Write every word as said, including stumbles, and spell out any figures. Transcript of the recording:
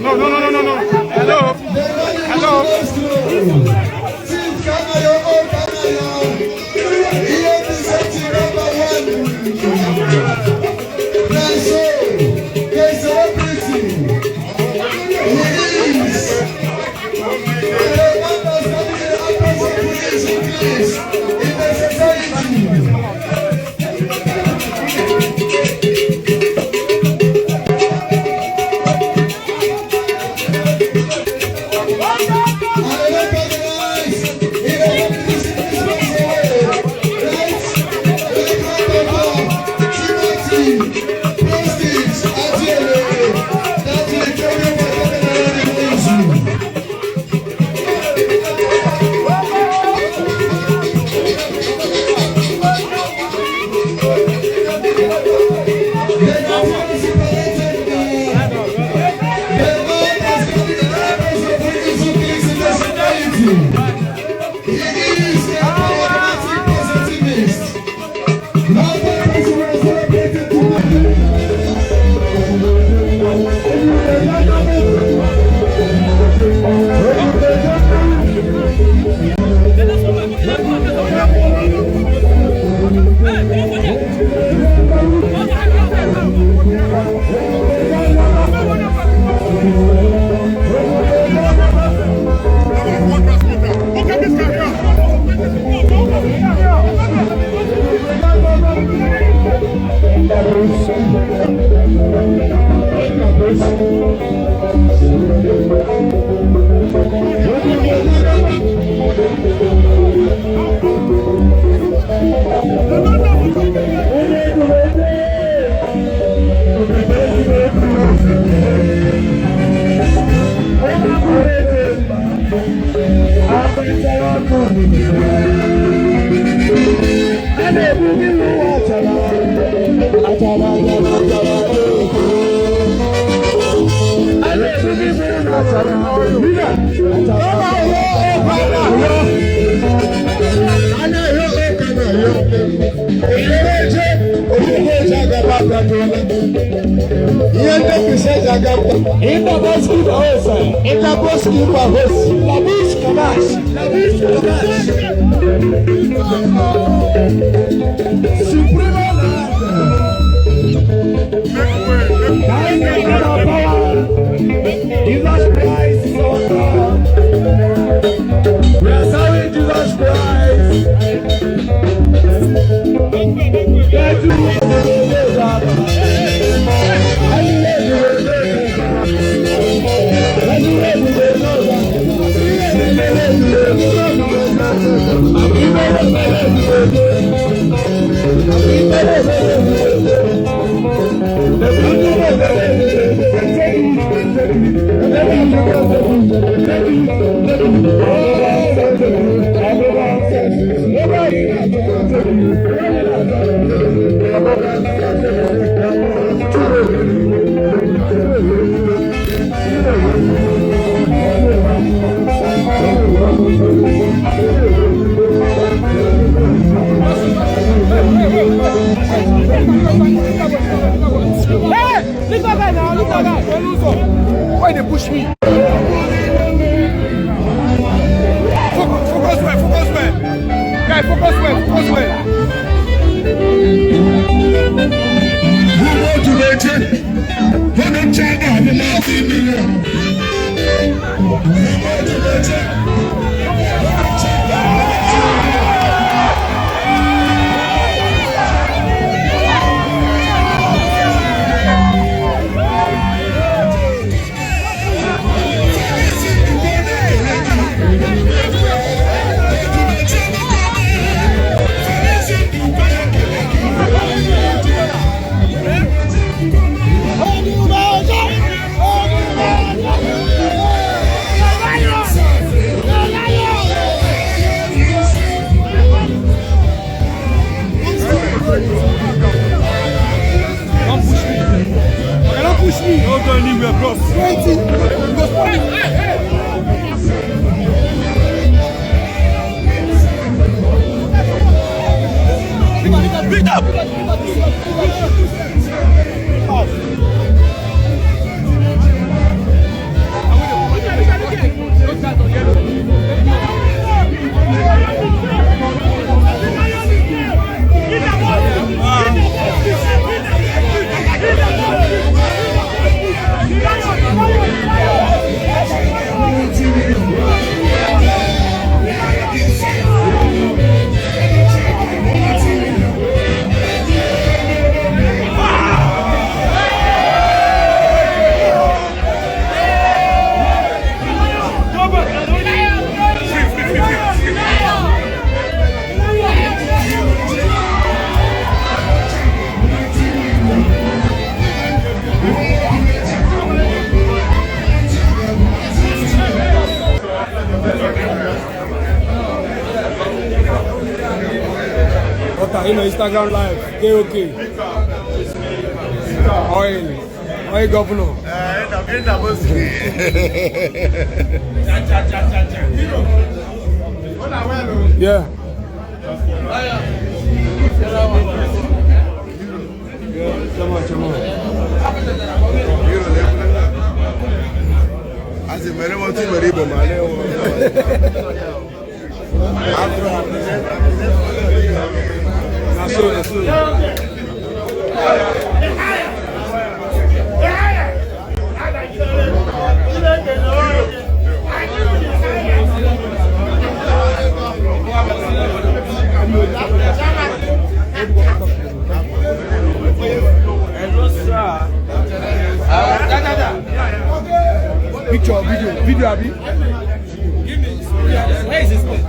No, no, no, no, no, no. Hello? Hello? Ihe ndị bụ isi eji Interboski Bahos. Interboski Bahos. Labish Kamash. Labish Kamash. Supreme Lord. Thank you, God of power. Jesus Christ is our God. We are serving Jesus Christ. Hey! Leave that guy now, leave that guy. Why they push me? Focus, focus well, focus well. Guy, focus well, focus well. Who motivated? Who don't check out the last million? Who motivated? Don't push me. Oga, don't push me. Don't go anywhere, bros. Waiting. Beat up. What are you on Instagram live? K O K. Oil. Oil governor. Eh, ena, ena, boss. Yeah. Come on, come on. As a mere one, two, very good, man. Na so, na so. Hello, sir. Picture, video, video, abi? Where is this place?